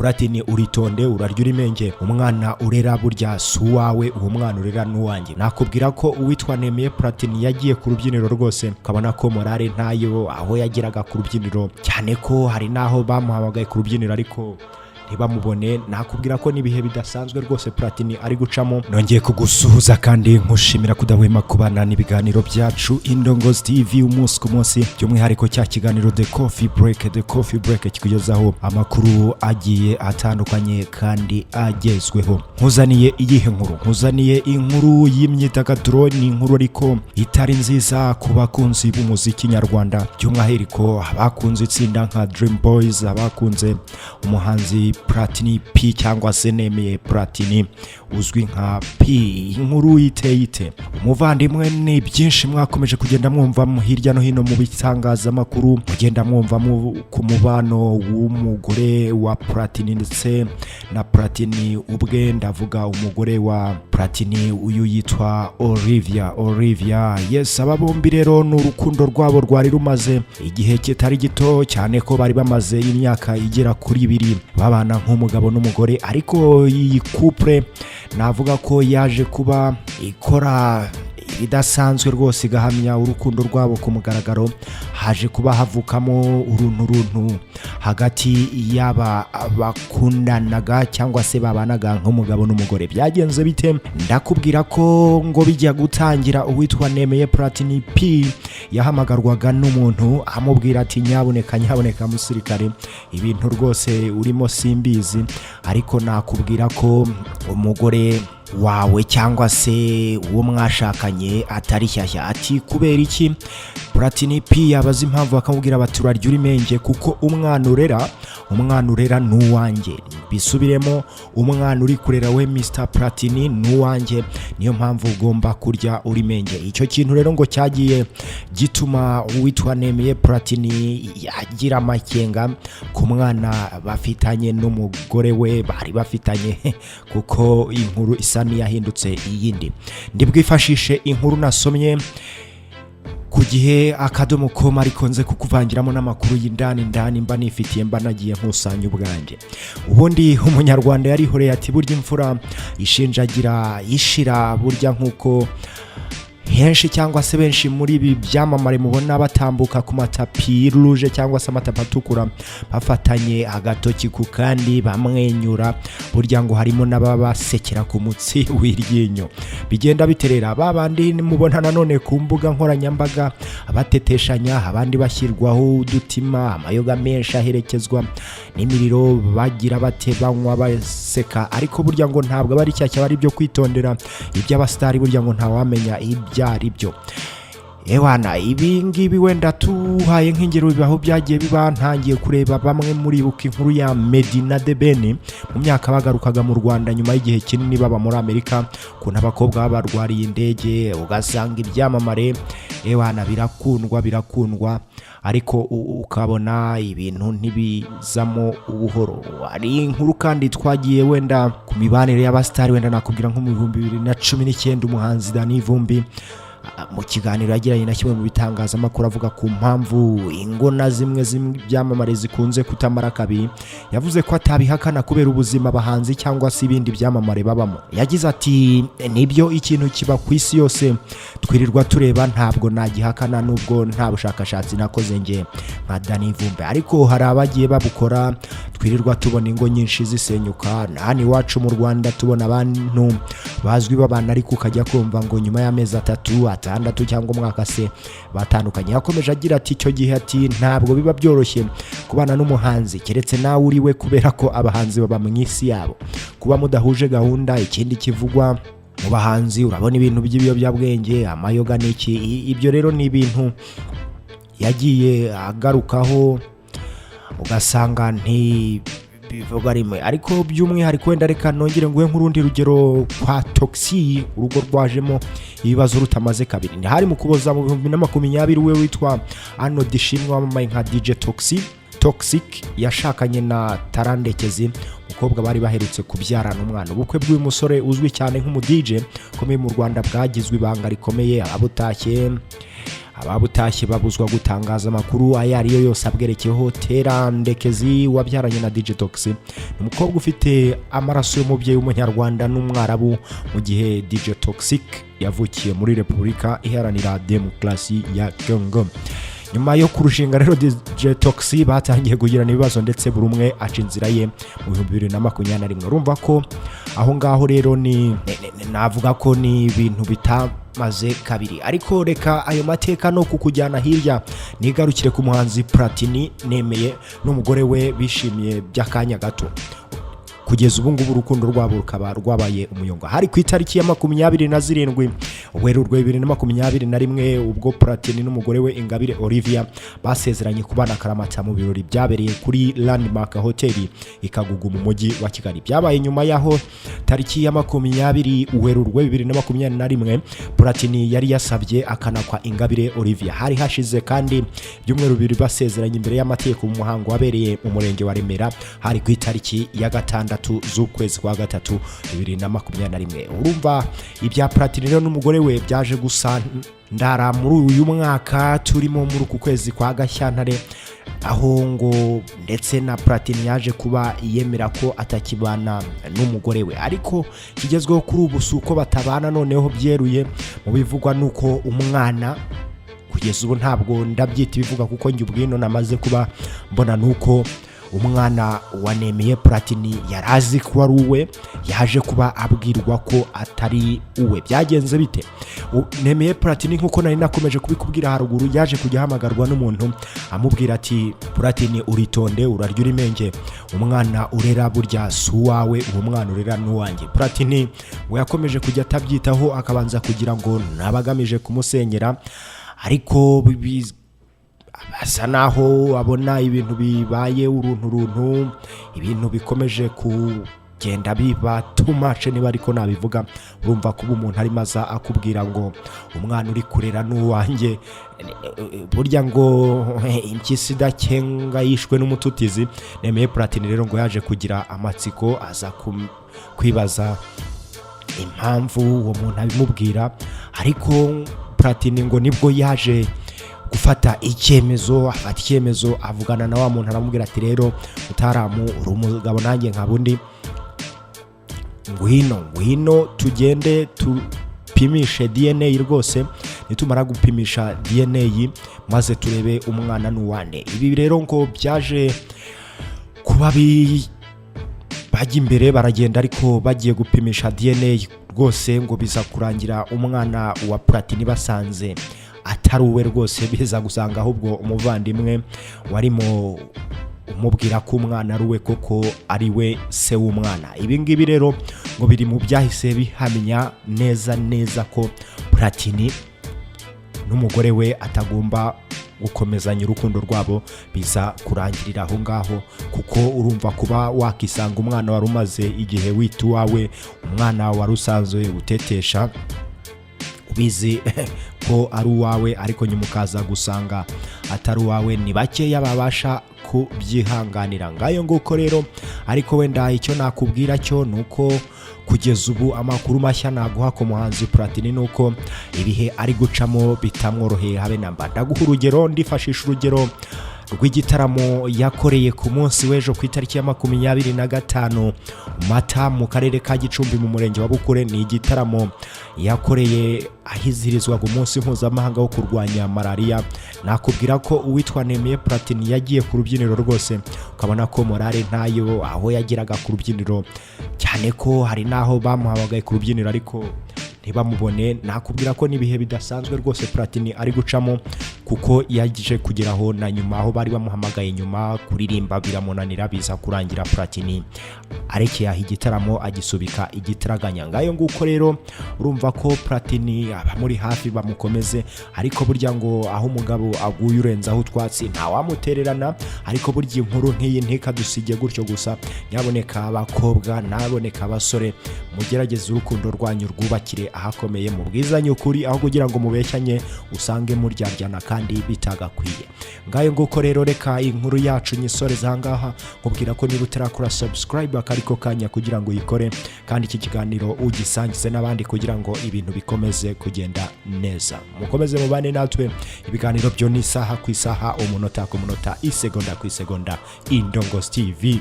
Platini, uritonde, urarya urimenge. Umwana urera burya si uwawe, uwo mwana urera n'uwanjye. Nakubwira ko uwitwa Nemeye Platini yagiye ku rubyiniro rwose ukabona ko morale ntayo aho yageraga ku rubyiniro, cyane ko hari n'aho bamuhamagaye ku rubyiniro ariko ntibamubone. Nakubwira ko n'ibihe bidasanzwe rwose Platini ari gucamo. Nongeye kugusuhuza kandi nkushimira kudahwema kubana n'ibiganiro byacu Indongozi TV umunsi ku munsi, by'umwihariko cya kiganiro The Coffee Break. The Coffee Break kikugezaho amakuru agiye atandukanye kandi agezweho. Nkuzaniye iyihe nkuru? Nkuzaniye inkuru y'imyidagaduro. Ni inkuru ariko itari nziza ku bakunzi b'umuziki nyarwanda, by'umwihariko abakunze itsinda nka Dream Boys, abakunze umuhanzi Platini P cyangwa se Nemeye Platini uzwi nka P. Inkuru iteye ite, umuvandimwe? Ni byinshi mwakomeje kugenda mwumva hirya no hino mu bitangazamakuru, mugenda mwumva ku mubano w'umugore wa Platini ndetse na Platini ubwe. Ndavuga umugore wa Platini, uyu yitwa Olivia. Olivia, yes. Aba bombi rero ni urukundo rwabo rwari rumaze igihe kitari gito, cyane ko bari bamaze imyaka igera kuri 2 babana nk'umugabo n'umugore. Ariko iyi couple navuga ko yaje kuba ikora ibidasanzwe rwose, igahamya urukundo rwabo ku mugaragaro. Haje kuba havukamo uruntu runtu hagati y'aba bakundanaga cyangwa se babanaga nk'umugabo n'umugore. Byagenze bite? Ndakubwira ko ngo bijya gutangira, uwitwa Nemeye Platini P yahamagarwaga n'umuntu amubwira ati: "Nyabuneka, nyabuneka musirikare, ibintu rwose urimo simbizi, ariko nakubwira ko umugore wawe cyangwa se uwo mwashakanye atari shyashya." Ati: "Kubera iki?" Platini P yabaza impamvu, bakamubwira bati: "Urarya urimenge, kuko umwana urera, umwana urera ni uwanjye. Bisubiremo, umwana uri kurera we Mr Platini ni uwanjye, niyo mpamvu ugomba kurya urimenge." Icyo kintu rero ngo cyagiye gituma uwitwa Nemeye Platini agira amakenga ku mwana bafitanye n'umugore we bari bafitanye, kuko inkuru isa n'iyahindutse iyindi. Ndibwifashishe inkuru nasomye ku Gihe.com, ariko nze kukuvangiramo n'amakuru y'indani ndani mba nifitiye, mba nagiye nkusanya ubwanjye. Ubundi Umunyarwanda yarihoreye ati: "Burya imfura ishinjagira ishira." Burya nk'uko henshi cyangwa se benshi muri ibi byamamare mubona batambuka ku matapi rouge cyangwa se amatapi atukura bafatanye agatoki ku kandi bamwenyura, burya ngo harimo n'ababasekera ku mutsi w'iryinyo. Bigenda biterera ba bandi mubona nanone ku mbuga nkoranyambaga bateteshanya, abandi bashyirwaho udutima, amayoga menshi aherekezwa n'imiriro, bagira bate, banywa, baseka. Ariko burya ngo ntabwo aba ari shyashya, aba ari ibyo kwitondera. Iby'abasitari burya ngo ntawamenya ibyo ari byo. Ewana, ibi ngibi wenda tuhaye nk'ingero aho byagiye biba, ntangiye kureba bamwe muribuka inkuru ya Meddy na The Ben mu myaka bagarukaga mu Rwanda nyuma y'igihe kinini baba muri Amerika, ukuntu abakobwa baba barwariye indege, ugasanga ibyamamare ewana birakundwa, birakundwa, ariko ukabona ibintu ntibizamo ubuhoro. Hari inkuru kandi twagiye wenda ku mibanire y'abasitari, wenda nakubwira nko mu 2019 umuhanzi Danny Vumbi mu kiganiro yagiranye na kimwe mu bitangazamakuru avuga ku mpamvu ingo na zimwe z'ibyamamare zikunze kutamara kabiri, yavuze ko atabihakana kubera ubuzima abahanzi cyangwa se ibindi byamamare babamo. Yagize ati: "Nibyo, ikintu kiba ku isi yose twirirwa tureba, ntabwo nagihakana nubwo nta bushakashatsi nakoze nge nka Danny Vumbi, ariko hari abagiye babukora. Twirirwa tubona ingo nyinshi zisenyuka na hano iwacu mu Rwanda, tubona abantu bazwi babana, ariko ukajya kumva ngo nyuma y'amezi 3, 6 cyangwa umwaka se batandukanye." Yakomeje agira ati: "Icyo gihe," ati, "ntabwo biba byoroshye kubana n'umuhanzi, keretse nawe uri we, kubera ko abahanzi baba mu isi yabo, kuba mudahuje gahunda. Ikindi kivugwa mu bahanzi, urabona ibintu by'ibiyobyabwenge, amayoga n'iki." Ibyo rero ni ibintu yagiye agarukaho, ugasanga ntibivuga rimwe. Ariko by'umwihariko wenda reka nongere nguhe nk'urundi rugero kwa Toxi, urugo rwajemo ibibazo rutamaze kabiri. Ni hari mu Kuboza mu 2020, we witwa Arnold Ishimwe wamamaye nka DJ Toxi Toxic yashakanye na Tarandekezi, umukobwa bari baherutse kubyarana umwana. Ubukwe bw'uyu musore uzwi cyane nk'umu DJ ukomeye mu Rwanda bwagizwe ibanga rikomeye, abutashye Ababutashye babuzwa gutangaza amakuru ayo ariyo yose abwerekeyeho. Tera Ndekezi wabyaranye na DJ Toxxy ni umukobwa ufite amaraso y'umubyeyi w'Umunyarwanda n'Umwarabu, mu gihe DJ Toxxyk yavukiye muri Repubulika Iharanira Demokarasi ya Congo. Nyuma yo kurushinga rero, DJ Toxxy batangiye kugirana ibibazo, ndetse buri umwe aca inzira ye mu 2021. Urumva ko aho ngaho rero ni navuga ko ni ibintu bitamaze kabiri. Ariko reka ayo mateka no kukujyana hirya, nigarukire ku muhanzi Platini Nemeye n'umugore we bishimiye by'akanya gato. Kugeza ubu ngubu urukundo rwabo rukaba rwabaye umuyonga. Hari ku itariki ya 27 Werurwe 2021, ubwo Platini n'umugore we Ingabire Olivia basezeranye kubana akaramata mu birori byabereye kuri Landmark Hotel i Kagugu mu Mujyi wa Kigali. Byabaye nyuma y'aho tariki ya 20 Werurwe 2021 Platini yari yasabye akanakwa Ingabire Olivia. Hari hashize kandi ibyumweru 2 basezeranye imbere y'amategeko mu muhango wabereye mu Murenge wa Remera, hari ku itariki ya 6 z'ukwezi kwa gatatu 2021. Urumva ibya Platini rero n'umugore we byaje gusa ndara muri uyu mwaka turimo, muri uku kwezi kwa Gashyantare, aho ngo ndetse na Platini yaje kuba yemera ko atakibana n'umugore we. Ariko kigezweho kuri ubu si uko batabana noneho byeruye. Mu bivugwa ni uko umwana, kugeza ubu ntabwo ndabyita ibivuga kuko njye ubwino namaze kuba mbona, nuko umwana wa Nemeye Platini yari azi ko ari uwe, yaje kuba abwirwa ko atari uwe. Byagenze bite? Nemeye Platini, nk'uko nari nakomeje kubikubwira haruguru, yaje kujya ahamagarwa n'umuntu amubwira ati: "Platini, uritonde, urarya urimenge, umwana urera burya si uwawe, uwo mwana urera ni uwanjye." Platini ngo yakomeje kujya atabyitaho, akabanza kugira ngo nabagamije kumusenyera, ariko asa naho abona ibintu bibaye uruntu runtu, ibintu bikomeje kugenda biba too much, niba ariko nabivuga. Urumva kuba umuntu arimo aza akubwira ngo umwana uri kurera n'uwanjye, burya ngo impyisi idakenga yishwe n'umututizi. Nemeye Platini rero ngo yaje kugira amatsiko, aza kwibaza impamvu uwo muntu abimubwira. Ariko Platini ngo nibwo yaje gufata icyemezo, afata icyemezo, avugana na wa muntu, aramubwira ati: "Rero mutaramu, uri umugabo nanjye nkaba undi, ngwino, ngwino tugende tupimishe DNA rwose. Nitumara gupimisha DNA, maze turebe umwana n'uwande." Ibi rero ngo byaje kuba bajya imbere, baragenda, ariko bagiye gupimisha DNA rwose, ngo biza kurangira umwana wa Platini basanze atari uwe rwose. Biza gusanga ahubwo umuvandimwe warimo umubwira ko umwana ari uwe koko ari we se w'umwana. Ibi ngibi rero ngo biri mu byahise bihamya neza neza ko Platini n'umugore we atagomba gukomezanya urukundo rwabo. Biza kurangirira aho ngaho, kuko urumva kuba wakisanga umwana wari umaze igihe wita uwawe, umwana wari usanzwe utetesha, ubizi ko ari uwawe, ariko nyuma ukaza gusanga atari uwawe, ni bakeya babasha kubyihanganira. Ngayo nguko rero. Ariko wenda icyo nakubwira cyo ni uko kugeza ubu amakuru mashya naguha ku muhanzi Platini ni uko ibihe ari gucamo bitamworoheye habe namba. Ndaguha urugero, ndifashisha urugero rw'igitaramo yakoreye ku munsi w'ejo ku itariki ya 25 Mata mu Karere ka Gicumbi, mu Murenge wa Bukure. Ni igitaramo yakoreye ahizihirizwaga umunsi mpuzamahanga wo kurwanya malariya. Nakubwira ko uwitwa Nemeye Platini yagiye ku rubyiniro rwose ukabona ko morale ntayo aho yageraga ku rubyiniro, cyane ko hari n'aho bamuhamagaye ku rubyiniro ariko ntibamubone. Nakubwira ko n'ibihe bidasanzwe rwose Platini ari gucamo, kuko yaje kugeraho na nyuma aho bari bamuhamagaye nyuma kuririmba biramunanira. Biza kurangira Platini arekeye aho, igitaramo agisubika igitaraganya. Ngayo nguko rero. Urumva ko Platini abamuri hafi bamukomeze, ariko burya ngo aho umugabo aguye urenzaho utwatsi, ntawamutererana. Ariko burya inkuru nk'iyi ntikadusige gutyo gusa. Nyaboneka abakobwa, naboneka abasore, mugerageze urukundo rwanyu rwubakire ahakomeye, mubwizanye ukuri, aho kugira ngo mubeshyanye usange muryaryana kandi bitagakwiye. Ngayo nguko rero. Reka inkuru yacu nyisoreze ahangaha, nkubwira ko niba utarakora subscribe akaryoshye. ariko kanya kugira ngo uyikore, kandi iki kiganiro ugisangize n'abandi kugira ngo ibintu bikomeze kugenda neza. Mukomeze mubane natwe, ibiganiro byo ni isaha ku isaha, umunota ku munota, isegonda ku isegonda. Indongozi TV.